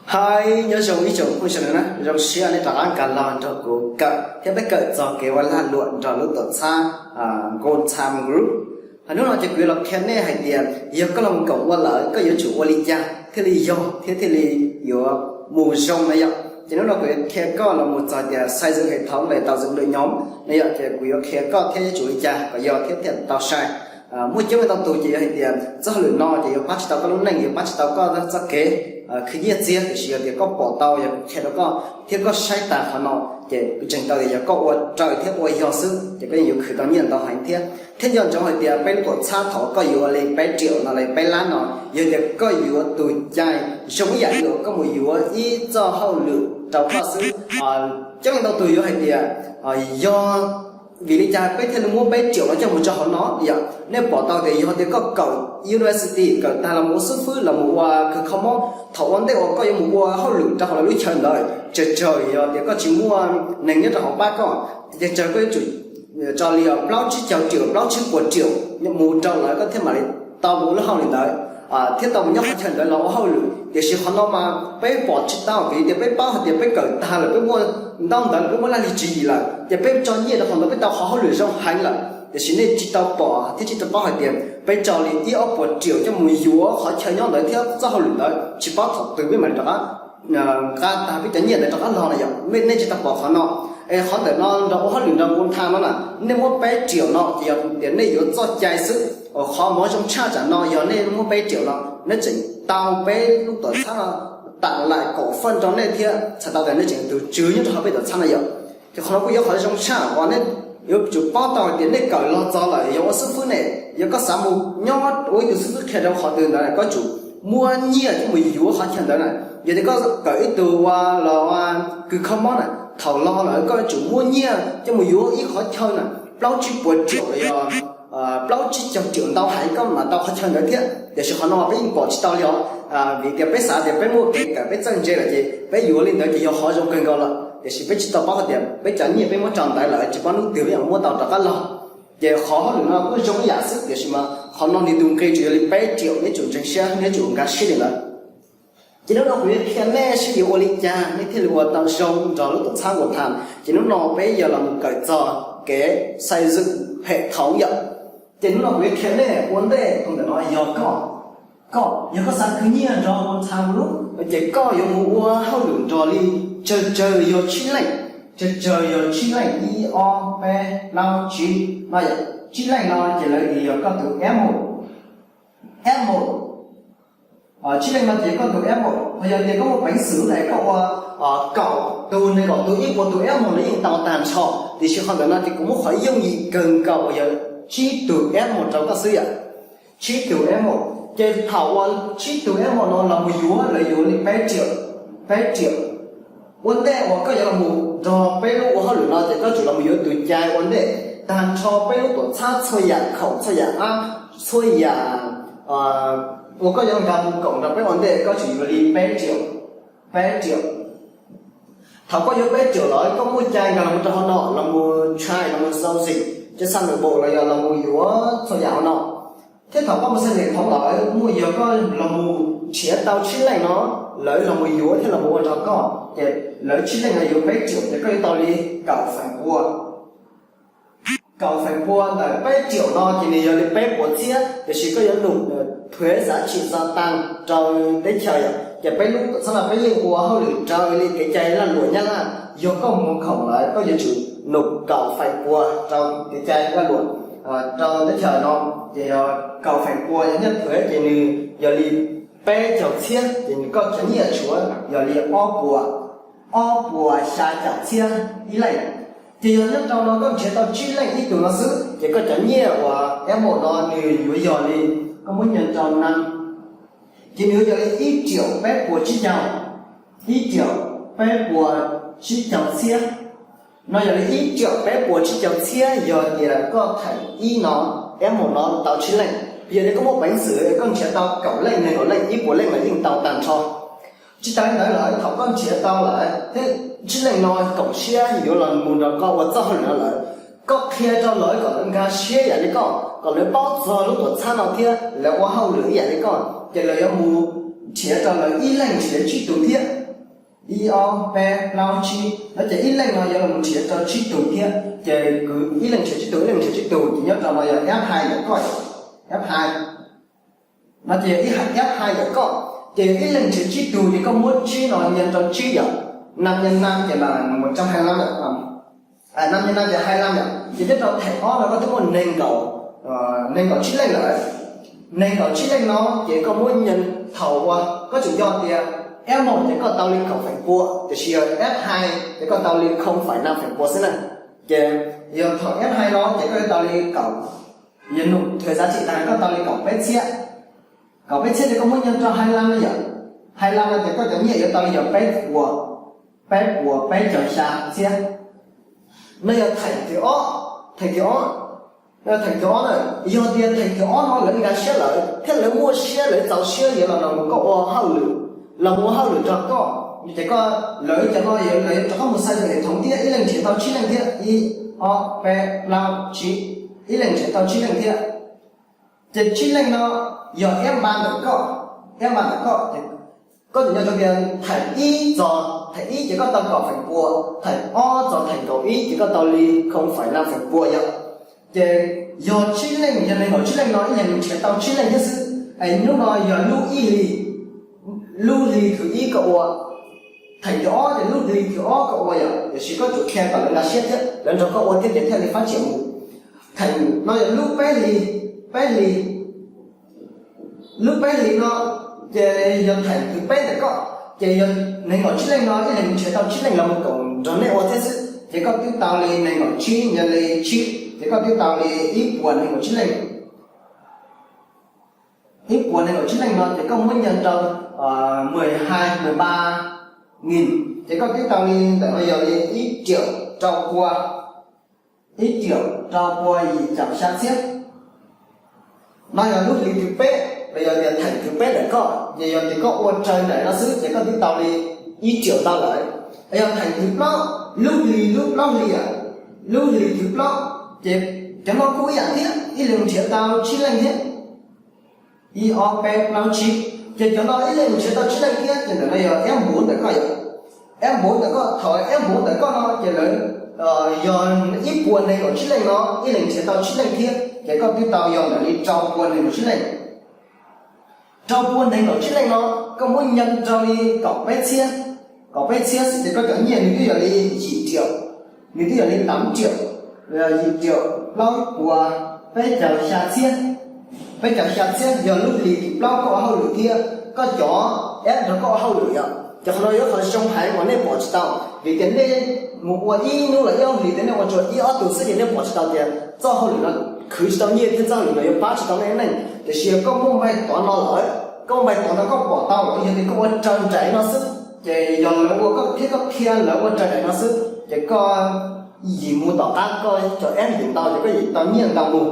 Hais nyob zoo ib tsoom phooj ywg sawv daws na, zoo siab nej rov qab nkag los nrog kuv kawm thiab peb kawm txog kev ua lag luam nrog lub tuam txhab Gold Time Group. Hais hnub no ces kuv yuav los qhia nej hais tias yog koj los koom ua lawm koj yuav tsum ua li cas thiaj li yog thiab thiaj li yuav mus zoo na yom. Ces hnub no kuv yuav qhia koj los mus txog tias xây dựng hệ thống về tạo dựng đội nhóm na yom, ces kuv yuav qhia koj thiab yuav tsum li cas kom yog thiab thiaj tau sai. Muaj coob leej ntau tus ces yuav hais tias txoj hauj lwm no ces yuav pab tsis tau koj lub neej, yuav pab tsis tau koj txoj kev khwv nyiaj txiag, tiam sis yog tias koj pom tau yog qhia rau koj thiab koj saib tas qhov no ces tseem tau tias yog koj ua raws thiab ua yog xwb ces koj yeej yuav khwv tau nyiaj ntau heev thiab. Thiab nco ntsoov hais tias peb lub tuam txhab thaum koj yuav li peb triệu no li peb lab no, yog tias koj yuav tus cai zoo ib yam li koj mus yuav ib txoj hauj lwm rau koj xwb. Coob leej ntau tus yuav hais tias yog vim li cas peb thiaj li muab peb triệu no coj mus rau hauv no yom. Nej pom tau tias yog tias koj kawm university kawm tag los mus ua xib fwb los mus ua kws kho mob, thaum ua ntej uas koj yuav mus ua hauj lwm rau hauv lawv lub chaw ntawd, tsawg tsawg yog tias koj tsis muaj neeg nyob rau hauv pab koj, ces tsawg koj yuav tsum tso li plaub tsib caug triệu, plaub tsib puas triệu mus rau lawv koj thiaj mam li tau mus ua lub hauj lwm ntawd thiab tau mus nyob qhov chaw ntawd los ua hauj lwm. Tiam sis qhov no mas peb pom tsis tau vim tias peb paub hais tias peb kawm tag lawm, peb muaj ntaub ntawv lawm, peb muaj laj lim tswv yim lawm, ces peb tso nyiaj rau qhov ntawd peb tau qhov hauj lwm zoo heev lawm. Tiam sis nej tsis tau pom thiab tsis tau paub hais tias peb tso li ib ob puas triệu coj mus yuav qhov chaw nyob ntawd thiab txoj hauj lwm ntawd tsis paub thaum twg peb mam li rov qab nqa tag peb cov nyiaj ntawd rov qab los na yom. Nej tsis tau pom qhov no. Es qhov ntawm no nrog ua hauj lwm nrog kuv tham no na, nej muab peb triệu no ces yog tias nej yuav txoj cai xwb, qhov mov zoo tshaj tsam no yog nej muab peb triệu no nej tseem tau peb lub tuam txhab no tawm laim kaum faj rau nej thiab txhais tau tias nej tseem tus tswv nyob rau hauv peb tuam txhab no yom. Ces qhov no kuj yog qhov zoo tshaj uas nej yuav tsum paub tau hais tias nej kawm los txog lawm yog ua xib fwb ne, yog koj xav mus nyob ua ib tug xib fwb qhia rau qhov twg ntawd na koj tsum muaj nyiaj coj mus yuav qhov chaw ntawd na. Yog tias koj kawm ib tug ua los kws kho mob na, thaum los lawm koj tsum muaj nyiaj coj mus yuav ib qhov chaw na, plaub tsib puas triệu los yog plaub tsib caug triệu ntau heev koj mam tau qhov chaw ntawd thiab. Tiam sis qhov no peb yeej pom tsis tau li os, vim tias peb xav tias peb muaj kev kawm peb txawj ntse lawm ces peb yuav li ntawd ces yog qhov zoo kawg nkaus lawm. Tiam sis peb tsis tau paub hais tias peb cov nyiaj peb muab tso ntawd lawm tsis paub hnub twg peb yuav muab tau rov qab los. Ces qhov hauj lwm no kuj zoo ib yam xwb, tiam sis mas qhov no nws tus nqi tsuas yog li peb triệu, nej tsum ntseeg siab, nej tsum nkag siab li ntawd. Ces hnub no kuv yuav qhia nej saib yuav ua li cas nej thiaj li ua tau zoo nrog lub tuam txhab Gold Time. Ces hnub no peb yuav los mus kawm txog kev xây dựng hệ thống yom. Ces hnub no kuv yuav qhia nej ua ntej tus ntawm no yog koj, koj yog koj xav khwv nyiaj nrog Gold Time Group ces koj yuav mus ua hauj lwm nrog li tsawg tsawg yog tsib leej, tsawg tsawg yog tsib leej, ib ob peb plaub tsib no yom. Tsib leej no ces lawv yog koj tus F một, F một. Tsib leej no ces koj tus F một, yog tias koj muaj peev xwm lawm koj ua kaum tus, nees nkaum tus, ib puas tus F một los yeej tau tag nrho. Tiam sis qhov ntawm no ces kuv muab qhov yooj yim kawg nkaus uas yog tsib tug F một rau koj xwb yom. Tsib tug F một, ces thaum uas tsib tug F một no los mus yuav, lawv yuav li peb triệu, peb triệu. Ua ntej uas koj yuav los mus nrog peb lub ua hauj lwm no ces koj tsum los mus yuav tus cai ua ntej tag nrho peb lub tuam txhab txhua yam khoom txhua yam ab, txhua yam uas koj yuav nkag mus koom nrog peb ua ntej koj tsum yuav li peb triệu, peb triệu. Thaum koj yuav peb triệu lawm koj muaj cai nkag los mus rau hauv no los mus tshais los mus giao dịch trên sàn nội bộ los yog los mus yuav txhua yam hauv no. Thiab thaum koj mus xây dựng hệ thống lawm muaj yog koj los mus nrhiav tau tsib leej no, lawv los mus yuav thiab los mus ua nrog koj ces lawv tsib leej no yuav peb triệu ces koj yuav tau li kaum feem pua. Kaum feem pua ntawm peb triệu no ces nws yog li peb puas txhiab, tiam sis koj yuav nộp thuế giá trị gia tăng rau teb chaws yom. Ces peb lub tuam txhab no peb yeej ua hauj lwm raws li kev cai lag luam Nyab Laj, yog koj mus khoom lawm koj yuav tsum nộp kaum feem pua rau kev cai lag luam rau teb chaws no. Ces yog kaum feem pua yog nyiaj thuế ces nws yog li peb caug txhiab, ces nws koj cov nyiaj tshuav yog li ob puas, ob puas xya caum txhiab ib leej. Ces yog nyob rau no koj nrhiav tau tsib leej ib tug no xwb ces koj cov nyiaj uas F một no nws yuav yog li, koj muab nyees rau na, ces nws yuav yog li ib triệu peb puas tsib caug, ib triệu peb puas tsib caug txhiab. No yog li ib triệu peb puas tsib caug txhiab yog tias koj theem ib no, F một no tau tsib leej. Yog li koj muaj peev xwm koj nrhiav tau kaum leej, nees nkaum leej, ib puas leej los yeej tau tag nrho. Tsis tas li ntawd lawm thaum koj nrhiav tau lawm thiab tsib leej no koom siab yuav los mus nrog koj ua txoj hauj lwm no lawm, koj qhia rau lawv kom lawv nkag siab ib yam li koj, kom lawv paub txog lub tuam txhab no thiab lawv ua hauj lwm ib yam li koj, ces lawv yuav mus nrhiav rau lawv ib leeg nrhiav tsib tug thiab. Ib ob peb plaub tsib no ces ib leeg no yuav los nrhiav rau tsib tug thiab. Ces kwv ib leeg nrhiav tsib tug, ib leeg nrhiav tsib tug ces nyob rau no yog F hai ntawm koj, F hai no ces F hai ntawm koj, ces ib leeg nrhiav tsib tug ces koj muab tsib no nyeem rau tsib yom, năm nhân năm ces là một trăm hai mươi lăm yom, năm nhân năm ces hai mươi lăm yom, ces nyob rau theem ob no koj twb muaj nees nkaum, nees nkaum tsib leej lawm. Nees nkaum tsib leej no ces koj muab nyeem thaum uas koj tseem yog tias F một ces koj tau li kaum feem pua, tiam sis yog F hai ces koj tau li không phẩy năm feem pua xwb na. Ces yog thaum F hai no ces koj yuav tau li kaum, yog num thời giá trị tài koj tau li kaum peb txhiab. Kaum peb txhiab ces koj muab nyeem rau hai mươi lăm no yom, hai mươi lăm no ces koj cov nyiaj yuav tau li yog peb puas, peb puas peb caug xya txhiab. No yog theem thib ob, theem thib ob, theem thib ob na, yog tias theem thib ob no lawv nkag siab lawm thiab lawv muaj siab lawv txaus siab yuav los mus koj ua hauj lwm, los mus ua hauj lwm nrog koj, ces koj, lawv cov no yuav, lawv yuav rov qab mus xaiv tus hệ thống thiab ib leeg nrhiav tau tsib leej thiab, ib ob peb plaub tsib, ib leeg nrhiav tau tsib leej thiab. Ces tsib leej no yog F ba ntawm koj, F ba ntawm koj, koj tseem nyob rau tias theem ib txog, theem ib ces koj tau kaum feem pua, theem ob txog theem kaum ib ces koj tau li không phẩy năm feem pua yom. Ces yog tsib leej, yog nees nkaum tsib leej no ib leeg nrhiav tau tsib leej thiab xwb. Es hnub no yog lub ib hlis, lub hlis thib ib koj ua, theem thib ob ces lub hlis thib ob koj ua yom, tiam sis koj tsum qhia kom lawv nkag siab thiab lawv nrog koj ua thiab ces thiaj li phát triển mus. Theem no yog lub peb hlis, peb hlis, lub peb hlis no ces yog theem thib peb ntawm koj, ces yog nees nkaum tsib leej no ib leeg nrhiav tau tsib leej los mus koom nrog nej ua thiab xwb, ces koj twb tau li nees nkaum tsib, yog li tsib ces koj twb tau li ib puas nees nkaum tsib leej. Ib puas nees nkaum tsib leej no ces koj muab nyeem rau mười hai, mười ba nghìn, ces koj twb tau li ntawm no yog li ib triệu rau pua, ib triệu rau pua yim caum xya txhiab. No yog lub hlis thib peb, los yog tias theem thib peb ntawm koj, ces yog tias koj ua raws ntawm no xwb ces koj twb tau li ib triệu tau lawm. Yog theem thib plaub, lub hlis, lub plaub hlis, lub hlis thib plaub, ces cov no kuj ib yam thiab, ib leeg nrhiav tau tsib leej thiab. Ib ob peb plaub tsib, ces cov no ib leeg nrhiav tau tsib leej thiab, ces ntawm no yog F bốn ntawm koj yom. F bốn ntawm koj, thaum F bốn ntawm koj no ces lawv yog ib puas nees nkaum tsib leej no ib leeg nrhiav tau tsib leej thiab, ces koj twb tau yog ntawm li rau pua nees nkaum tsib leej. Rau pua nees nkaum tsib leej no koj muab nyeem rau li kaum peb txhiab, kaum peb txhiab xwb ces koj cov nyiaj nws twb yog li yim triệu, nws twb yog li tám triệu, yim triệu plaub puas peb caug xya txhiab. Peb caug xya txhiab yog lub hlis thib plaub koj ua hauj lwm thiab koj cov F nrog koj ua hauj lwm yom. Ces qhov no yog qhov zoo heev uas nej pom tsis tau, vim tias nej mus ua ib hnub los ib ob hlis tias nej ua tsuas ib ob tug xwb ces nej pom tsis tau tias txoj hauj lwm no khwv tsis tau nyiaj thiab txoj hauj lwm no yuav pab tsis tau nej neej. Tiam sis yog koj muaj npaij tod no lawm, koj muaj npaij tod no koj pom tau lawm, yog tias koj ua raws nraim no xwb, ces yog lawv ua koj thiab koj qhia lawv ua raws nraim no xwb, ces koj yim mus tom qab koj cov F ntim ntau ces koj yim tau nyiaj ntau mus.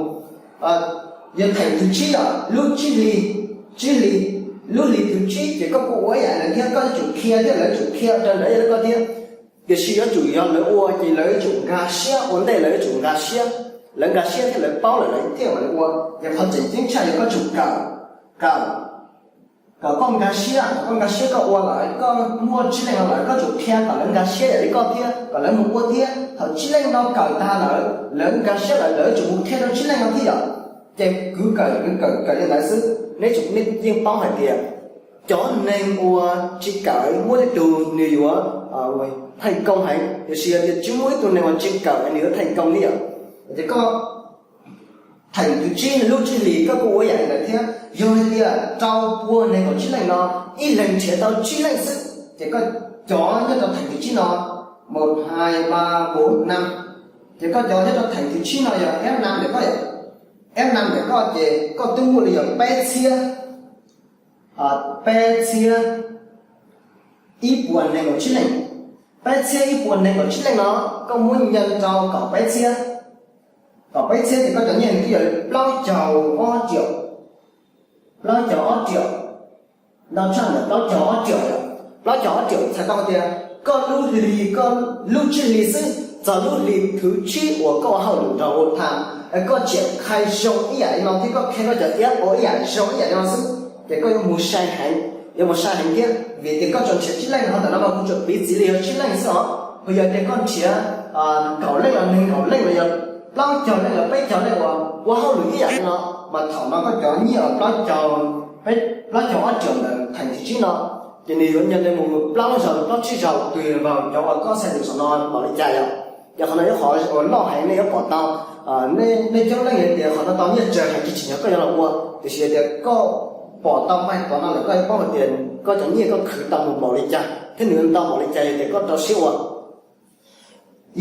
Yog theem thib tsib yom, lub tsib hlis, tsib hlis, lub hlis thib tsib ces koj kuj ua ib yam ntawd thiab, koj yuav tsum qhia thiab lawv yuav tsum qhia raws nraim li koj thiab. Tiam sis yuav tsum yog lawv ua ces lawv yuav tsum nkag siab ua ntej, lawv yuav tsum nkag siab, lawv nkag siab thiab lawv paub lawm lawv thiaj mam li ua. Ces qhov tseem ceeb tshaj yog koj tsum kawm, kawm, kom koj nkag siab, kom koj nkag siab koj ua lawm, koj muaj tsib leej no lawm koj tsum qhia kom lawv nkag siab yam li koj thiab kom lawv mus ua thiab. Thaum tsib leej no kawm tag lawm, lawv nkag siab lawm lawv tsum mus qhia rau tsib leej no thiab yom. Ces kwv kawm kwv kawm kawm li ntawd xwb, neb tsum, nej yeej paub hais tias cov neeg uas tsis kawm muaj tej tug nws yuav theej koob heev, tiam sis yog tias tsis muaj ib tug neeg uas tsis kawm nws yuav theej koob li yom. Ces koj theem thib tsib lub tsib hlis koj kuj ua yam li ntawd thiab. Yog hais tias rau pua nees nkaum tsib leej no ib leeg nrhiav tau tsib leej xwb, ces koj cov nyob rau theem thib tsib no, một hai ba bốn năm, ces koj cov nyob rau theem thib tsib no yog F năm ntawm koj, F năm ntawm koj ces koj twb muaj li yog peb txhiab, peb txhiab ib puas nees nkaum tsib leej. Peb txhiab ib puas nees nkaum tsib leej no koj muab nyeem rau kaum peb txhiab, kaum peb txhiab ces koj cov nyiaj twb yog plaub caug ob triệu, plaub caug ob triệu, ntau tshaj ntawm plaub caug ob triệu lawm. Plaub caug ob triệu txhais tau tias koj lub hlis, koj lub tsib hlis xwb, txog lub hlis thib tsib uas koj ua hauj lwm nrog ua tham, koj tseem qhia zoo ib yam li no thiab koj qhia koj cov F ua ib yam zoo ib yam li no xwb, ces koj yuav mus sai heev. yuav mus sai heev thiab, vim tias koj tsuas nrhiav tsib leej, qhov ntawm no mas kuv tsuas piv txiv li yog tsib leej xwb os. Yog tias koj nrhiav kaum leej los nees nkaum leej los yog plaub caug leej los peb caug leej uas ua hauj lwm ib yam li no, mas thaum no koj cov nyiaj plaub caug, plaub caug ob triệu ntawm theem thib tsib no, ces nws yuav nyeem li mus plaub zaus plaub tsib zaus tùy vào cov uas koj xaiv lwm saum no npaum li cas yom. Ces qhov no yog qhov uas loj heev nej yuav pom tau. Nej coob leej hais tias qhov no tau nyiaj tsawg heev ces tsis yog koj yuav los ua, tiam sis tias koj pom tau pais tom no lawm koj yuav paub hais tias koj cov nyiaj koj khwv tau mus npaum li cas thiab nws ntau npaum li cas yog tias koj rau siab ua.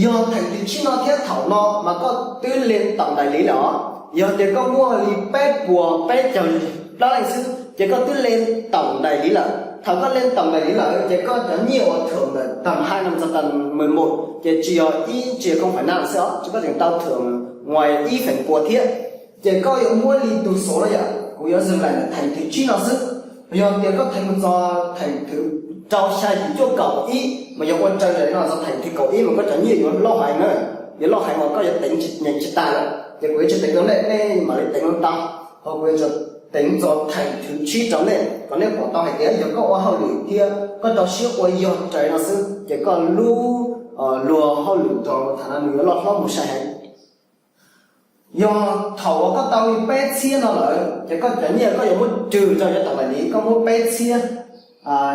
Yog theem thib tsib no thiab thaum no mas koj twb lên tổng đại lý lawm os. Yog tias koj muaj li peb puas peb caug plaub leej xwb ces koj twb lên tổng đại lý lawm. Thaum koj lên tổng đại lý lawm ces koj cov nyiaj uas thưởng ntawm tầm hai năm cho tầm mười một ces tsis yog ib, tsis yog không phẩy năm xwb os, ces koj tseem tau thưởng ngoài ib feem pua thiab. Ces koj yuav muab li tus số no yom, kuv yuav dừng lại ntawm theem thib tsib no xwb. Yog tias koj theem mus txog theem thib rau xya yim cuaj kaum ib mas yog ua raws li no txog theem thib kaum ib mas koj cov nyiaj yuav loj heev na, yuav loj heev uas koj yuav teev nyeem tsis tas lawm. Ces kuv yuav tsis teev rau nej, nej mam li teev ntau, ho kuv yuav teev txog theem thib tsib rau nej kom nej pom tau hais tias yog koj ua hauj lwm thiab koj rau siab ua yog raws li no xwb ces koj lub, luag hauj lwm rau tham no nws yuav loj hlob mus sai heev. Yog thaum uas koj tau li peb txhiab no lawm ces koj cov nyiaj koj yuav muab trừ rau cov tổng đại lý, koj muab peb txhiab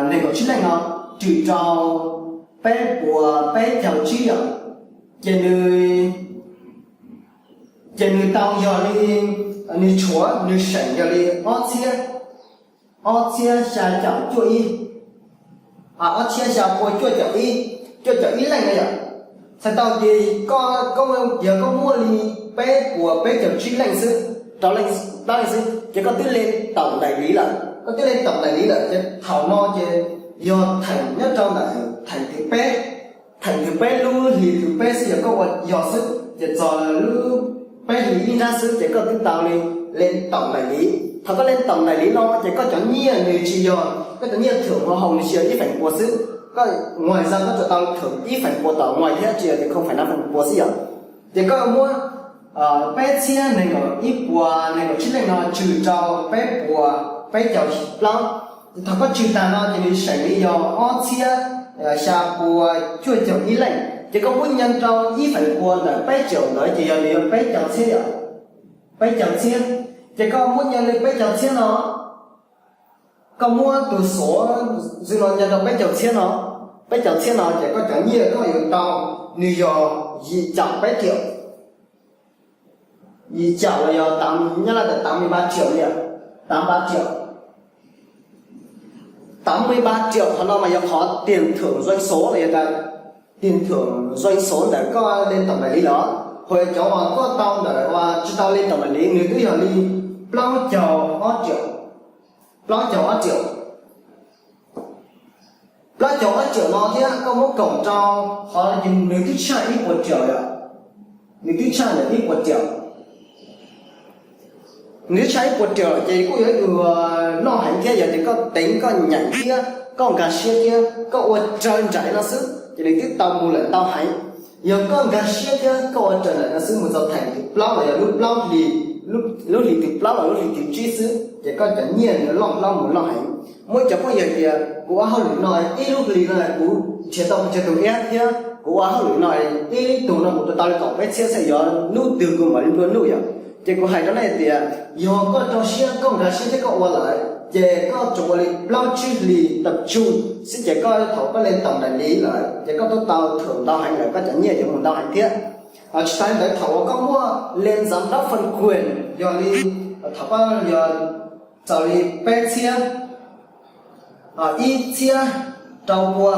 nees nkaum tsib leej no trừ rau peb puas peb caug tsib yom, ces nws, ces nws tau yog li, nws tshuav nws seem yog li ob txhiab, ob txhiab xya caum cuaj ib, ob txhiab xya pua cuaj caum ib, cuaj caum ib leej no yom. Txhais tau tias koj, koj, yog koj muaj li peb puas peb caug tsib leej xwb, rau leej, plaub leej xwb ces koj twb lên tổng đại lý lawm, koj twb lên tổng đại lý lawm ces thaum no ces yog theem nyob rau ntawm theem thib peb, theem thib peb lub hlis thib peb xwb yog koj ua yog xwb ces txog lub peb hlis ib nrab xwb ces koj twb tau li lên tổng đại lý. Thaum koj lên tổng đại lý no ces koj cov nyiaj nws tsis yog, koj cov nyiaj thưởng hoa hồng nws tsis yog ib feem pua xwb, koj ngoài ra koj tsuas tau thưởng ib feem pua tom ngoài thiab, tsis yog tias không phẩy năm feem pua xwb yom. Ces koj muab peb txhiab nees nkaum ib puas nees nkaum tsib leej no trừ rau peb puas peb caug plaub. Thaum koj trừ tag no ces nws seem li yog ob txhiab xya pua cuaj caug ib leej, ces koj muab nyeem rau ib feem pua ntawm peb triệu ntawd ces yog li yog peb caug txhiab yom, peb caug txhiab. Ces koj muab nyeem li peb caug txhiab no, koj muab tus số dư no nyeem rau peb caug txhiab no, peb caug txhiab no ces koj cov nyiaj koj yuav tau nws yog yim caum peb triệu. Yim caum los yog tám, nyob laj tawm tám mươi ba triệu li, tám mươi ba triệu. Tám mươi ba triệu qhov no mas yog qhov tiền thưởng doanh số los yog tias tiền thưởng doanh số ntawm koj lên tổng đại lý lawm. Ho cov uas koj tau ntawm uas tsis tau lên tổng đại lý nws twb yog li plaub caug ob triệu, plaub caug ob triệu. Plaub caug ob triệu no thiab koj muab koom rau qhov nws twb tshaj ib puas triệu yom, nws twb tshaj ntawm ib puas triệu. Nws twb tshaj ib puas triệu ces kuj yog ib tug noj heev thiab, yog tias koj teev koj nyeem thiab koj nkag siab thiab koj ua raws nraim no xwb ces nws twb tau mus lawm ntau heev. Yog koj nkag siab thiab koj ua raws nraim no xwb mus txog theem thib plaub los yog lub plaub hlis, lub hlis thib plaub los lub hlis thib tsib xwb ces koj cov nyiaj nws loj hlob mus loj heev. Muaj cov phooj ywg tias kuv ua hauj lwm no ib lub hlis no kuv nrhiav tau pes tsawg tus iab thiab kuv ua hauj lwm no ib tug no kuv tau li kaum peb txhiab xwb, yog hnub twg kuv mam li nplua nuj yom. Ces kuv hais rau nej tias yog koj rau siab koj nkag siab thiab koj ua lawm ces koj tsuas ua li plaub tsib hlis tập trung xwb ces koj thaum koj lên tổng đại lý lawm ces koj twb tau thưởng ntau heev lawm, koj cov nyiaj yuav mus ntau heev thiab. Tsis tas li ntawd thaum uas koj muaj lên giám đốc phân quyền yog li, thaum koj yog txaus li peb txhiab, ib txhiab rau pua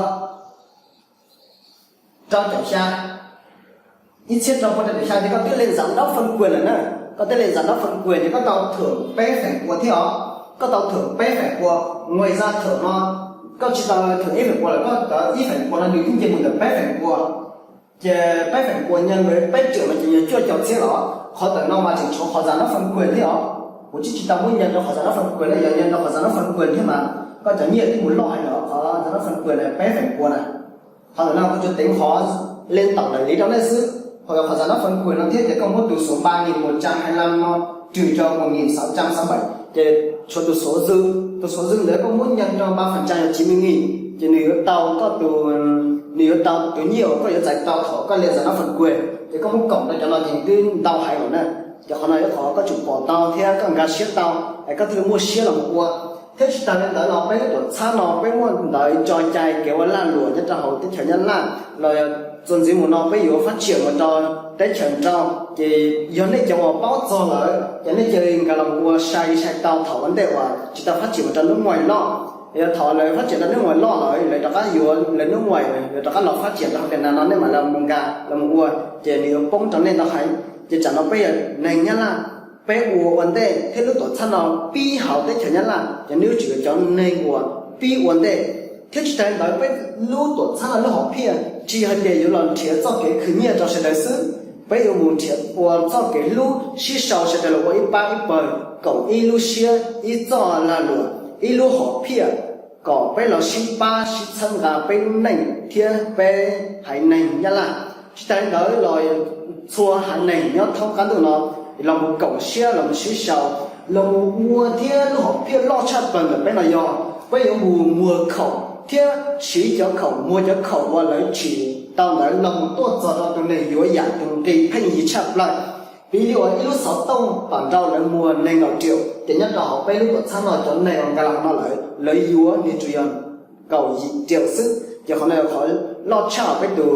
rau caum xya, ib txhiab rau pua rau caum xya ces koj twb lên giám đốc phân quyền lawm na. Koj twb lên giám đốc phân quyền ces koj tau thưởng peb feem pua thiab os, koj tau thưởng peb feem pua. Ngoài ra thưởng no koj tsis tau thưởng ib feem pua lawm, koj cov ib feem pua no nws twb nce mus ntawm peb feem pua. Ces peb feem pua nyeem li peb triệu no ces yog cuaj caum txhiab los. Qhov ntawm no mas tseem tshuav qhov giám đốc phân quyền thiab os. Kuv twb tsis tau muab nyeem rau qhov giám đốc phân quyền na, yog nyeem rau qhov giám đốc phân quyền thiab mas koj cov nyiaj twb mus loj heev lawm, qhov giám đốc phân quyền peb feem pua na. Qhov ntawm no kuv tsuas teev qhov lên tổng đại lý rau nej xwb. Ho yog qhov giám đốc phân quyền no thiab ces koj muab tus số ba nghìn một trăm hai mươi lăm no trừ cho một nghìn sáu trăm sáu mươi bảy ces Tshuav tus xuv zwm, tus xuv zwm ntawd koj muab nyeem rau ba feem tsam yog chín mươi nghìn, ces nws yuav tau koj tus, nws yuav tau tus nyiaj uas koj yuav txais tau thaum koj li zam nab feem kueg, ces koj muab koom rau cov no ces twb ntau heev lawm na. Ces qhov no yog qhov koj tsum pom tau thiab koj nkag siab tau es koj thiaj li muaj siab los mus ua. Thiab tsis tas li ntawd los peb lub tuam txhab no peb muaj ntawv tso cai kev ua lag luam nyob rau hauv teb chaws Nyab Laj los yog txuas ntxiv mus no peb yuav fab tsiam mus rau teb chaws nraud. Ces yog nej cov uas paub txog lawm ces nej cia li nkag los mus ua sai sai tau thaum ua ntej uas tsis tau fab tsiam mus rau nub muais loj. Yog thaum lawv fab tsiam rau nub muais loj lawm lawv rov qab yuav lawv nub muais yuav rov qab los fab tsiam rau hauv Vietnam no nej mam li mus nkag los mus ua, ces nws yuav poob rau nej ntau heev. Ces tsam no peb yog neeg Nyab Laj, peb ua ua ntej thiab lub tuam txhab no pib hauv teb chaws Nyab Laj ces nws yuav tsum yog cov neeg uas pib ua ntej. Thiab tsis tas li ntawd peb lub tuam txhab no lub hom phiaj tsis yog hais tias yuav los nrhiav txoj kev khwv nyiaj rau sawv daws xwb, peb yuav mus nrhiav ua txoj kev hlub sib sau sawv daws los ua ib pab ib pawg, koom ib lub siab ib txoj lag luam ib lub hom phiaj kom peb los sib pab sib txhawb nqa peb lub neej thiab peb haiv neeg Nyab Laj. Tsis tas li ntawd los txhua haiv neeg nyob thoob qab ntuj no los mus koom siab los mus sib sau, los mus ua thiab lub hom phiaj loj tshaj plaws ntawm peb no yog peb yuav mus muag khoom thiab siv cov khoom, muag cov khoom uas lawv tsim tau ntawd los mus tuaj txog rau tus neeg yuav yam tus nqi pheej yig tshaj plaws. Piv li uas ib lub xov tooj tom nraud lawv muag nees nkaum riaum ces nyob rau hauv peb lub tuam txhab no cov neeg uas nkag los no lawm lawv yuav nws tsuas yog kaum yim riaum xwb. Ces qhov no yog qhov loj tshaj peb tus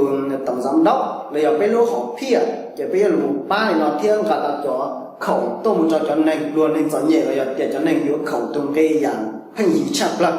toom zav daub los yog peb lub hom phiaj ces peb yuav los pab li no thiab nqa tau cov khoom tuaj mus rau cov neeg pluag neeg txom nyem los yog tias cov neeg yuav khoom tus nqi yam pheej yig tshaj plaws.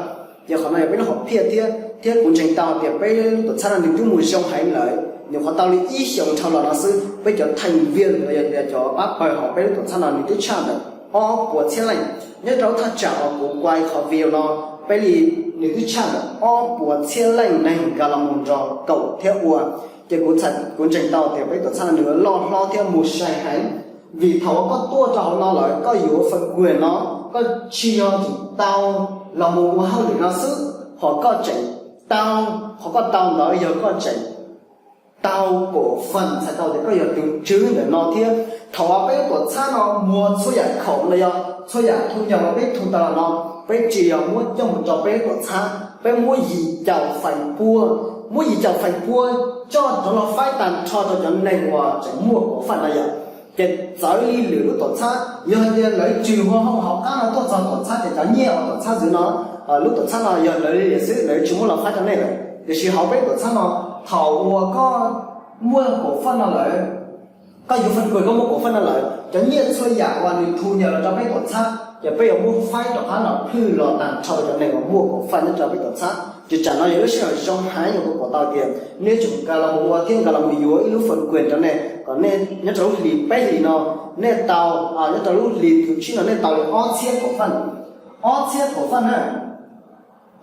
Ces qhov no yog peb lub hom phiaj thiab, thiab kuv ntseeg tau tias peb lub tuam txhab no nws twb mus zoo heev lawm, nyuam qhuav tau li ib xyoos dhau los no xwb peb cov theej viaj los yog tias cov pab pawg hauv peb lub tuam txhab no nws twb tshaj ntawm ob puas txhiab leej. Nyob rau lub thaj tsam uas kuv kuaj qhov video no, peb li nws twb tshaj ntawm ob puas txhiab leej neeg nkag los mus nrog koom thiab ua. Ces kuv txhais kuv ntseeg tau tias peb tuam txhab no nws loj hlob thiab mus sai heev. Vim thaum uas koj tuaj rau hauv no lawm koj yuav fee kuag no, koj tsis yog tseem tau los mus ua hauj lwm no xwb, ho koj tseem tau, qhov koj tau ntawd yog koj tseem tau koom faj txhais tau tias koj yog tus tswv ntawm no thiab. Thaum uas peb tuam txhab no muag txhua yam khoom los yog txhua yam thu nyuj uas peb thu tau los no, peb tsis yog muab coj mus rau peb tuam txhab, peb muab yim caum feem pua, muab yim caum feem pua coj rov los faib tag nrho rau cov neeg uas tseem muaj koom faj no yom. Ces txawv li lwm lub tuam txhab, yog hais tias lawv tsis hu hauj hauv qab no tuaj txog tuam txhab ces cov nyiaj uas tuam txhab ntxiv no, lub tuam txhab no yog lawv li lawm xwb, lawv tsis muab los faib rau nej lawm. Tiam sis hauv peb tuam txhab no, thaum uas koj muaj koom faj no lawm, koj yuav faj koj muaj koom faj no lawm, cov nyiaj txhua yam uas nws thu nyuj los rau peb tuam txhab ces peb yuav muab faib rov qab los plhwj los tag nrho rau cov neeg uas muaj koom faj nyob rau peb tuam txhab. Ces tsam no yog lub sij hawm zoo heev uas kuv pom tau tias nej yuav tsum nkag los mus ua thiab nkag los mus yuav ib lub fee kuag rau nej kom nej nyob rau lub hlis peb hlis no, nej tau, nyob rau lub hlis thib tsib no nej tau li ob txhiab koom faj, ob txhiab koom faj na.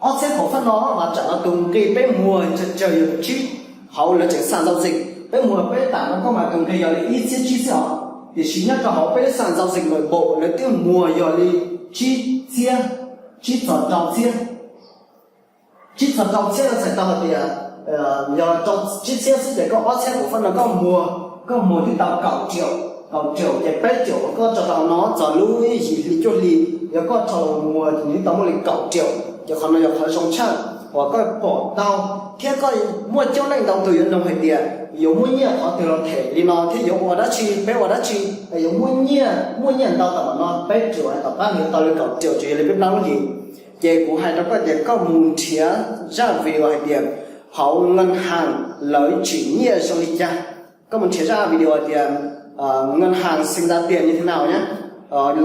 Ob txhiab koom faj no mas tsam no tus nqi peb muag tsawg tsawg yog tsib, hauv lawv tseem xam zau zis, peb muag peb tam no koj mas tus nqi yog li ib txhiab tsib xwb os. Tiam sis nyob rau hauv peb xam zau zis npam npaum lawv twb muag yog li tsib txhiab, tsib txog rau txhiab. Tsib txog rau txhiab no txhais tau hais tias yog rau tsib txhiab xwb ces koj ob txhiab koom faj no koj muag, koj muag twb tau kaum riaum, kaum riaum ces peb riaum uas koj tso rau hauv no txog lub yim hli cuaj hli, yog koj rho los muag ces nws twb tau muaj li kaum riaum. Ces qhov no yog qhov zoo tshaj uas koj pom tau, thiab koj muaj coob leej ntau tus yuav nug hais tias yuav muab nyiaj qhov twg los them li no thiab yuav ua dab tsi, peb ua dab tsi yuav muab nyiaj, muaj nyiaj ntau tam no, peb riaum tom qab nws tau li kaum riaum tsuas yog li peb plaub lub hlis. Ces kuv hais rau koj tias koj mus nrhiav zaj video hais tias hauv ngân hàng lawv tsim nyiaj zoo li cas. Koj mus nrhiav zaj video hais tias ngân hàng sinh ra tiền như thế nào nhé,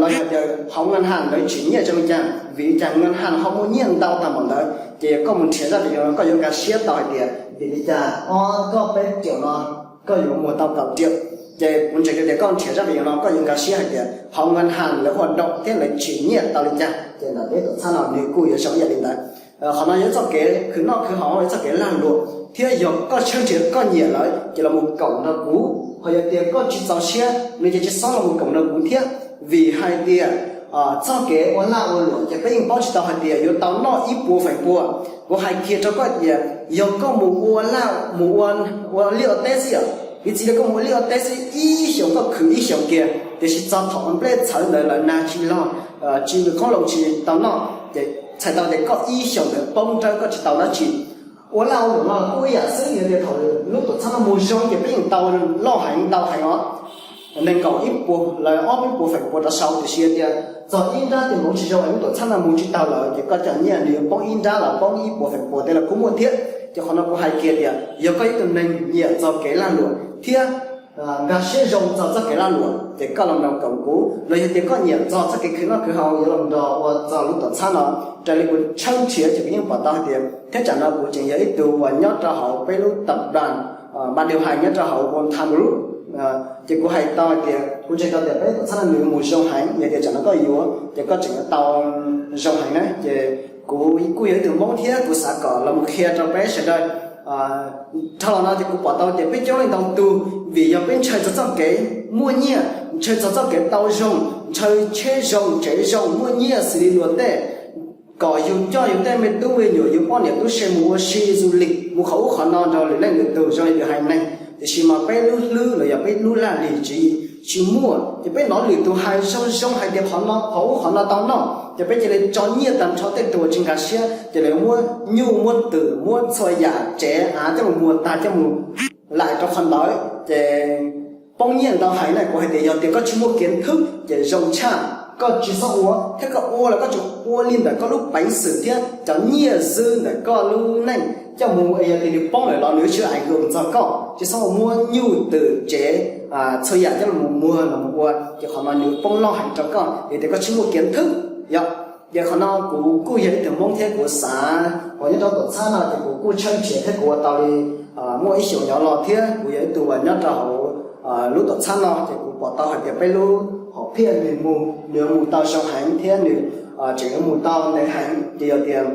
los yog tias hauv ngân hàng lawv tsim nyiaj zoo li cas, vim li cas ngân hàng ho muaj nyiaj ntau tag npaum ntawd. Ces yog koj mus nrhiav zaj video no koj yuav nkag siab tau hais tias vim li cas ob koj peb riaum no koj yuav muag tau kaum riaum. Ces kuv ntseeg tias koj nrhiav zaj video no koj yuav nkag siab hais tias hauv ngân hàng lawv ua dom thiab lawv tsim nyiaj tau li cas ces ntawm peb tuam txhab no nws kuj yuav zoo ib yam li ntawd. Qhov no yog txoj kev khwv noj khwv haus, yog txoj kev lag luam, thiab yog koj tshawb nrhiav koj nyiam lawm ces los mus koom nrog kuv. Ho yog tias koj tsis txaus siab no ces tsis txhob los mus koom nrog kuv thiab, vim hais tias txoj kev ua lag ua luam ces peb yeej paub tsis tau hais tias yuav tau noj ib puas feem pua. Kuv hais kiag rau koj tias yog koj mus ua lag mus ua liaj ua teb xwb os, Piv txwv tias koj mus ua liaj ua teb xwb ib xyoos koj khwv ib xyoos kiag, tiam sis txog thaum nplej txhawv ntawd lawm nag tsis log, tsis nws qoob loo tsis tau noj, ces txhais tau tias koj ib xyoos ntawd poob rawb koj tsis tau dab tsi. Ua laj ua luam no kuj ib yam xwb, yog tias thaum lub tuam txhab no mus zoo ces peb yeej tau loj heev ntau heev os, nees nkaum ib puas los ob peb puas feem pua rov sau, tiam sis yog tias txog ib nrab tias hmoov tsis zoo es lub tuam txhab no mus tsis tau lawm ces koj cov nyiaj nws yuav poob ib nrab los poob ib puas feem pua tej los kuj muaj thiab. Ces qhov no kuv hais kiag tias yog koj ib tug neeg nyiam txog kev lag luam thiab nkag siab zoo txog txoj kev lag luam ces koj los nrog koom kuv, los yog tias koj nyiam txog txoj kev khwv noj khwv haus yuav los nrog ua txog lub tuam txhab no. Raws li kuv tshawb nrhiav ces kuv yeej pom tau hais tias thiab tsam no kuv tseem yog ib tug uas nyob rau hauv peb lub tab daj ma diu hais nyob rau hauv Guam Tham Group. Ces kuv hais tau hais tias kuv ntseeg tau tias peb tuam txhab no nws mus zoo heev, yog tias tsam no koj yuav ces koj tseem yuav tau zoo heev na. Ces kuv kuj yog ib tug Hmoob thiab kuv xav kom los mus qhia rau peb sawv daws. Dhau los no ces kuv pom tau tias peb coob leej ntau tug vim yog peb ntshaw txog txoj kev muaj nyiaj, ntshaw txog txoj kev tau zoo, ntshaw tsheb zoo tsev zoo muaj nyiaj xws li luag tej, kom yus coj yus tej me tub me nyuam yus poj niam tub se mus ua si du lịch mus qhov ub qhov no nrog lwm leej lwm tug zoo li lwm haiv neeg, tiam sis mas peb lub hlwb los yog peb lub laj lim tswv yim tsis muaj. Ces peb hnov lwm tus hais zoo zoo hais tias qhov no qhov ub qhov no tau noj, ces peb cia li tso nyiaj tag nrho, tej tus tsis nkag siab ces lawv muab nyuj muab twm muab txhua yam tsev av coj mus muag tag coj mus laim rau qhov ntawd ces poob nyiaj ntau heev na. Kuv hais tias yog tias koj tsis muaj kiav thwb ces zoo tshaj koj tsis txhob ua, thiab koj ua los koj tsuas ua li ntawm koj lub peev xwm thiab cov nyiaj xwb ntawm koj lub neej coj mus, yog tias nws poob lawm los nws tsis am kum txog koj, tsis txhob muab nyuj twm tsev txhua yam coj los muag los ua, ces qhov no nws poob loj heev rau koj, yog tias koj tsis muaj kiav thwb. Yog, ces qhov no kuv kuj yog ib tug Hmoob thiab kuv xav uas nyob rau tuam txhab no ces kuv kuj tshawb nrhiav thiab kuv ua tau li muaj ib xyoos nyob los thiab kuv yog ib tug uas nyob rau hauv lub tuam txhab no ces kuv pom tau hais tias peb lub hom phiaj nws mus, nws yuav mus tau zoo heev thiab nws tseem yuav mus tau ntev heev. Ces yog tias,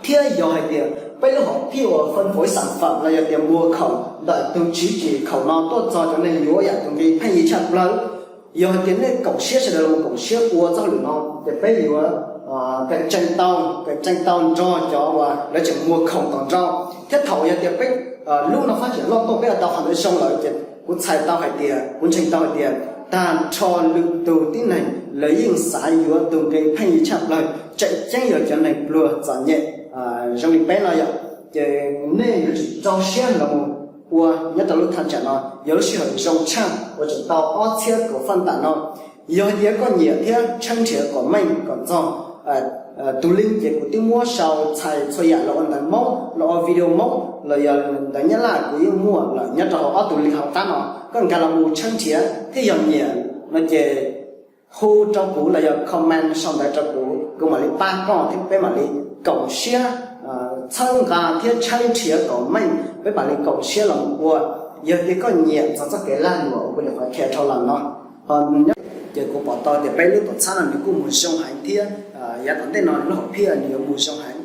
thiab yog hais tias peb lub hom phiaj uas phân phối sản phẩm los yog tias muag khoom ntawm tus tswv yim khoom no tuaj txog cov neeg yuav yam tus nqi pheej yig tshaj plaws, yog hais tias nej koom siab sawv daws los mus koom siab ua txoj hauj lwm no ces peb yuav cạnh tranh tau, cạnh tranh tau nrog cov uas lawv tseem muag khoom tom nrau. Thiab thaum yog tias peb lub no phát triển loj tuaj peb ua tau qhov ntawd zoo lawm ces kuv txhais tau hais tias, kuv ntseeg tau hais tias tag nrho lwm tus tib neeg lawv yeej xav yuav tus nqi pheej yig tshaj plaws, tseem ceeb yog cov neeg pluag txom nyem zoo li peb no yom. Ces nej yuav tsum rau siab los mus ua nyob rau lub thaj tsam no, yog lub sij hawm zoo tshaj uas tseem tau ob txhiab kaum faj ntam no. Yog hais tias koj nyiam thiab tshawb nrhiav kom meej kom txog tus link ces kuv twb muab sau txhais txhua yam los ua ntawv Hmoob los ua video Hmoob los yog ntawv Nyab Laj kuv yeej muaj lawm nyob rau hauv ob tus link hauv qab no. Koj nkag los mus tshawb nrhiav thiab yog nyiam no ces hu rau kuv los yog comment sau ntawv rau kuv, kuv mam li pab koj thiab peb mam li koom siab txhawb nqa thiab tshawb nrhiav kom meej, peb mam li koom siab los mus ua. Yog tias koj nyiam txog txoj kev lag luam uas kuv nyuam qhuav qhia dhau los no, ces kuv pom tau tias peb lub tuam txhab no nws kuj mus zoo heev thiab yav tom ntej no lub hom phiaj nws yuav mus zoo heev.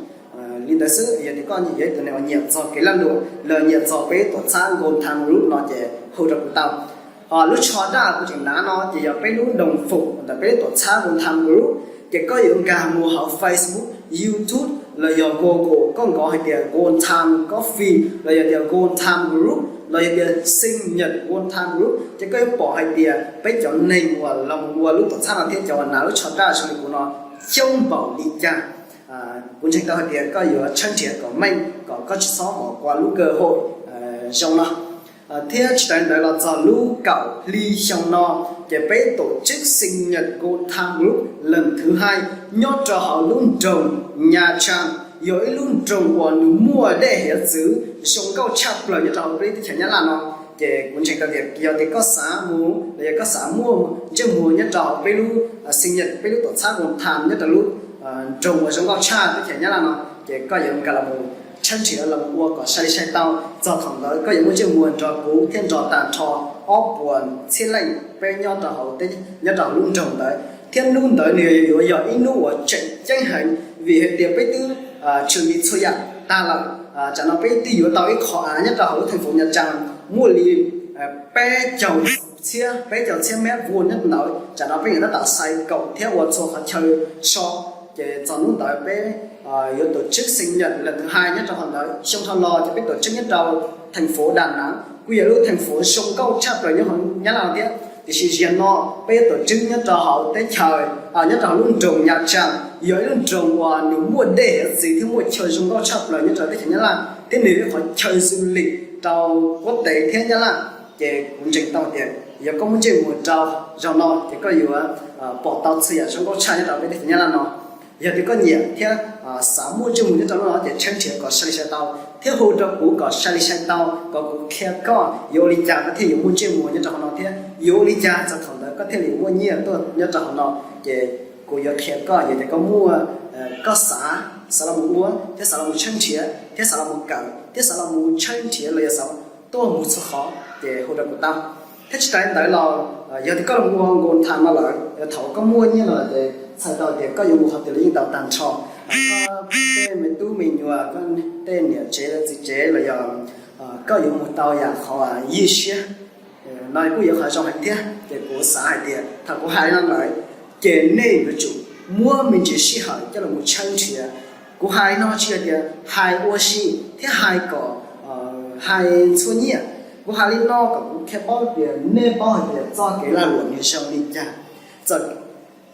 Li ntawd xwb, yog tias koj yog ib tug neeg uas nyiam txog kev lag luam los nyiam txog peb tuam txhab Guam Tham Group no ces hu rau kuv tau. Lub tsho daj kuv tseem hnav no ces yog peb lub đồng phục ntawm peb lub tuam txhab Guam Tham Group. Ces koj yuav nkag mus hauv Facebook, YouTube los yog Google, koj nkov hais tias Guam Tham Coffee los yog tias Guam Tham Group los yog tias Sinh Nhật Guam Tham Group ces koj yuav pom hais tias peb cov neeg uas los mus ua lub tuam txhab no thiab cov uas hnav lub tsho daj zoo li kuv no coob npaum li cas. Kuv ntseeg tau hais tias koj yuav tshawb nrhiav kom meej kom koj tsis txhob mov qua lub cơ hội zoo no. Thiab tsis tas ntawd los txog lub kaum hli xyoo no ces peb tổ chức Sinh Nhật Guam Tham Group lần thứ hai nyob rau hauv lub nroog Nha Trang, yog ib lub nroog uas nws muaj dej hiav txwv zoo nkauj tshaj plaws nyob rau hauv peb lub teb chaws Nyab Laj no. Ces kuv ntseeg tau tias yog tias koj xav mus los yog koj xav muaj ntsej muag nyob rau hauv peb lub Sinh Nhật, peb lub tuam txhab Guam Tham nyob rau lub nroog uas zoo nkauj tshaj teb chaws Nyab Laj no ces koj yuav nkag los mus tshawb nrhiav los mus ua kom sai li sai tau. Txog thaum ntawd koj yuav muaj ntsej muag nrog kuv thiab nrog tag nrho ob puas txhiab leej peb nyob rau hauv, nyob rau hauv lub nroog ntawd. Thiab hnub ntawd nws yuav yog ib hnub uas tseem ceeb heev vim hais tias peb twb chuẩn bị txhua yam tag lawm. Tsam no peb twb yuav tau ib qho av nyob rau hauv lub thành phố Nha Trang muaj li peb caug txhiab, peb caug txhiab mét vuông nyob ntawd. Tsam no peb yuav tab tom xais kaum thiab ua txhua qhov chaw so Ces txog hnub ntawd peb yuav tổ chức sinh nhật lần thứ hai nyob rau hauv ntawd. Xyoo dhau los ces peb tổ chức nyob rau thành phố Đà Nẵng, kuj yog lub thành phố zoo nkauj tshaj plaws nyob hauv Nyab Laj thiab. Tiam sis zaum no peb yuav tổ chức nyob rau hauv teb chaws, nyob rau hauv lub nroog Nha Trang, yog ib lub nroog uas nws muaj dej hiav txwv thiab muaj chaw zoo nkauj tshaj plaws nyob rau teb chaws Nyab Laj, thiab nws yog ib qhov chaw du lịch rau quốc tế thiab Nyab Laj. Ces kuv ntseeg tau tias yog koj muaj ntsej muag rau zaum no ces koj yuav pom tau txhua yam zoo nkauj tshaj nyob rau peb teb chaws Nyab Laj no. Yog tias koj nyiam thiab xav muaj ntsej muag nyob rau no ces tshawb nrhiav kom sai li sai tau thiab hu rau kuv kom sai li sai tau kom kuv qhia koj yuav ua li cas koj thiaj yuav muaj ntsej muag nyob rau hauv no thiab yuav ua li cas txog thaum ntawd koj thiaj li muaj nyiaj tuaj nyob rau hauv no. Ces kuv yuav qhia koj, yog tias koj muaj, koj xav, xav los mus ua thiab xav los mus tshawb nrhiav thiab xav los mus kawm thiab xav los mus tshawb nrhiav los yog xav tuaj mus txhua qhov ces hu rau kuv tau. Thiab tsis tas li ntawd los yog tias koj los ua Gold Time no lawm, thaum koj muaj nyiaj no lawm ces txhais tau tias koj yuav mus qhov twg los yeej tau tag nrho. Koj tej me tub me nyuam, koj tej niam tsev txiv tsev los yog koj yuav mus tau yam qhov ywj siab no kuj yog qhov zoo heev thiab. Ces kuv xav hais tias thaum kuv hais li no lawm ces nej yuav tsum muab me ntsis sij hawm coj los mus tshawb nrhiav. Kuv hais no tsis yog tias hais ua si thiab hais kom hais ntxhua nyiaj. Kuv hais li no kom kuv qhia paub tias nej paub hais tias txoj kev lag luam nws zoo li cas. Txawm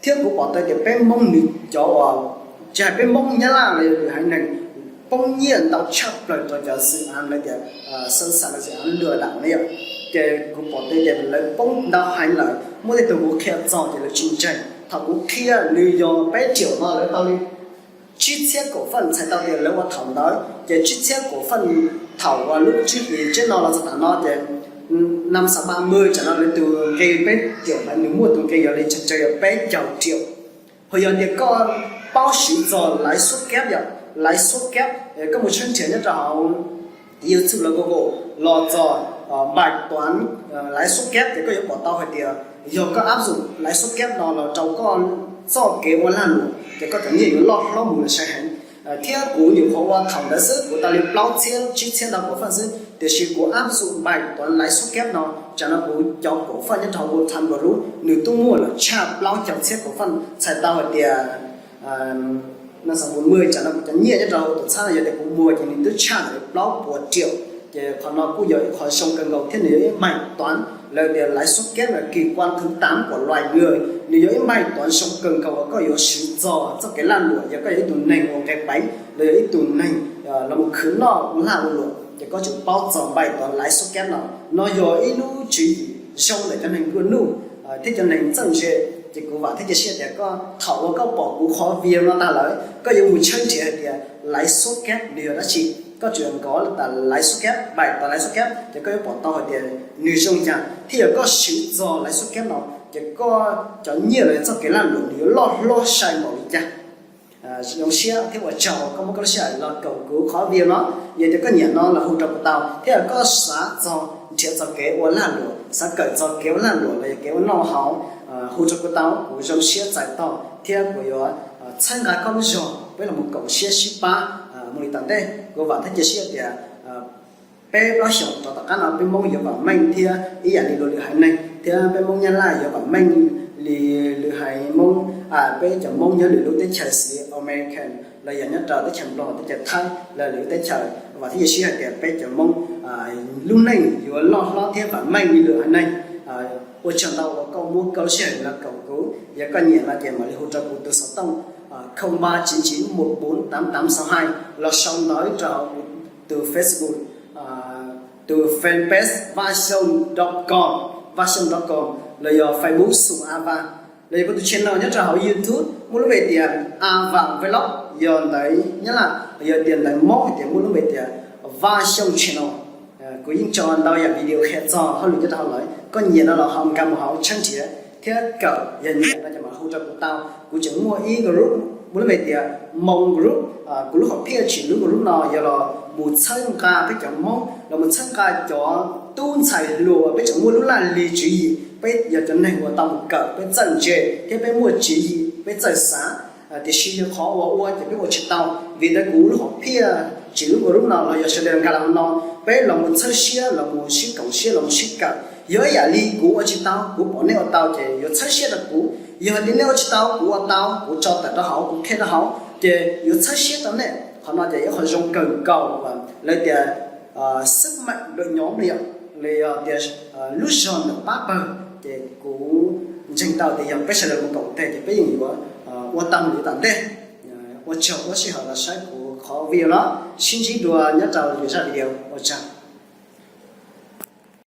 thiab kuv pom tau tias peb Hmoob nws cov uas, tsis hais peb Hmoob, Nyab Laj los yog lwm haiv neeg poob nyiaj ntau tshaj plaws rau cov dự án lawv tias xeeb xam los dự án lừa đảo ne yom. Ces kuv pom tau tias lawv poob ntau heev lawm, muaj tej tug kuv qhia txog ces lawv tsis ntseeg. Thaum kuv qhia nws yog peb triệu no lawv tau li tsib txhiab kaum faj, txhais tau tias lawv ua thaum ntawd ces tsib txhiab kaum faj thaum uas lub tsib hlis tshiab no los txog tam no ces năm sáu ba mươi tsam no lawv tus nqi peb triệu ntawd nws muaj tus nqi yog li tsawg, yog peb caug triệu. Ho yog tias koj paub siv txog lãi suất kép yom, lãi suất kép, koj mus tshawb nrhiav nyob rau hauv YouTube los Google los txog bài toán lãi suất kép ces koj yuav pom tau hais tias yog koj áp dụng lãi suất kép no los rau koj txoj kev ua lag luam ces koj cov nyiaj yuav loj hlob mus lawm sai heev. Thiab kuv nyuam qhuav ua thaum ntawd xwb kuv tau li plaub txhiab tsib txhiab ntau kaum faj xwb, tiam sis kuv áp dụng bài toán lãi suất kép no, tsam no kuv cov kaum faj nyob rau hauv Gold Time Group nws twb muaj lawm tshaj plaub caug txhiab kaum faj, txhais tau hais tias năm sáu bốn mươi tsam no kuv cov nyiaj nyob rau hauv tuam txhab no yog tias kuv muag ces nws twb tshaj plaub puas triệu. Ces qhov no kuj yog ib qhov zoo kawg nkaus thiab nws yog ib bài toán lawv tias lãi suất kép là kỳ quan thứ tám của loài người, nws yog ib bài toán zoo kawg nkaus uas koj yuav siv txog txoj kev lag luam yog koj yog ib tug neeg ua nqe peev los yog ib tug neeg los mus khwv noj ua lag ua luam ces koj tsum paub txog bài toán lãi suất kép no. No yog ib lub tswv yim zoo ntawm cov neeg nplua nuj thiab cov neeg txawj ntse. Ces kuv vam thiab cia siab tias koj thaum uas koj pom kuv qhov video no tag lawm koj yuav mus tshawb nrhiav hais tias lãi suất kép nws yog dab tsi, koj tsum nkov tas lãi suất kép, bài toán lãi suất kép ces koj yuav pom tau hais tias nws zoo cas thiab yog koj siv txog lãi suất kép no ces koj cov nyiaj los yog txoj kev lag luam nws yuav loj hlob sai npaum li cas. Zoo siab thiab ua tsaug koj muab koj lub sij hawm los koom kuv qhov video no. Yog tias koj nyiam no los hu rau kuv tau, thiab yog koj xav txog nrhiav txog kev ua lag luam, xav kawm txog kev ua lag luam los yog kev ua noj haus, hu rau kuv tau, kuv zoo siab txais tos thiab kuv yuav txhawb nqa koj lub zog peb los mus koom siab sib pab mus li tom ntej. Kuv vam thiab cia siab tias peb plaub xyoos rov tom qab no peb Hmoob yuav vam meej thiab ib yam li luag lwm haiv neeg thiab peb Hmoob Nyab Laj yuav vam meej li lwm haiv Hmoob, peb cov Hmoob nyob lwm lub teb chaws xws li American los yog nyob rau teb chaws Nplog, teb chaws Thaib los lwm lub teb chaws. Vam thiab cia siab hais tias peb cov Hmoob lub neej yuav loj hlob thiab vam meej li lwm haiv neeg. Ua tsaug ntau uas koj muab koj lub sij hawm los koom kuv. Yog koj nyiam no ces mam li hu rau kuv tus xov tooj không ba chín chín một bốn tám tám sáu hai los sau ntawv rau hauv kuv tus Facebook, tus fanpage Vaj Xyooj dot com, Vaj Xyooj dot com los yog Facebook Xum A Vam, los yog kuv tus channel nyob rau hauv YouTube muaj lub npe tias A Vam Vlog, yog ntawv Nyab Laj, yog tias ntawv Hmoob hais tias muaj lub npe tias Vaj Xyooj Channel. Kuv yeej tso ntau yam video qhia txog hauj lwm nyob rau hauv lawm, koj nyiam no los ho nkag mus hauv tshawb nrhiav thiab kawm, yog nyiam no ces mam hu rau kuv tau. Kuv tseem muaj ib group muaj lub npe tias Hmoob Group. Kuv lub hom phiaj tsim lub group no yog los mus txhawb nqa peb cov Hmoob, los mus txhawb nqa cov tub ntxhais hluas uas peb tseem muaj lub laj lim tswv yim, peb yog cov neeg uas tau mus kawm, peb txawj ntse thiab peb muaj tswv yim, peb txawj xav, tiam sis yog qhov uas ua ces peb ua tsis tau. Vim ntawd kuv lub hom phiaj tsim lub group no los yog sawv daws nkag los hauv no, peb los mus txhawb siab, los mus sib koom siab, los mus sib kawm. Yog ib yam li kuv ua tsis tau, kuv pom nej ua tau ces yuav txhawb siab rau kuv. Yog hais tias nej ua tsis tau, kuv ua tau, kuv tso tawm rau hauv, kuv qhia rau hauv, ces yuav txhawb siab rau nej. Qhov no ces ib qho zoo kawg nkaus uas lawv tias xwb mam lawm nyob li, li yog tias lub zog ntawm pab pawg, ces kuv ntseeg tau tias yog peb sawv daws mus koom tes ces peb yeej yuav ua tau li tom ntej. Ua tsaug uas sij hawm los saib kuv qhov video no, sib ntsib dua nyob rau lwm zaj video, ua tsaug.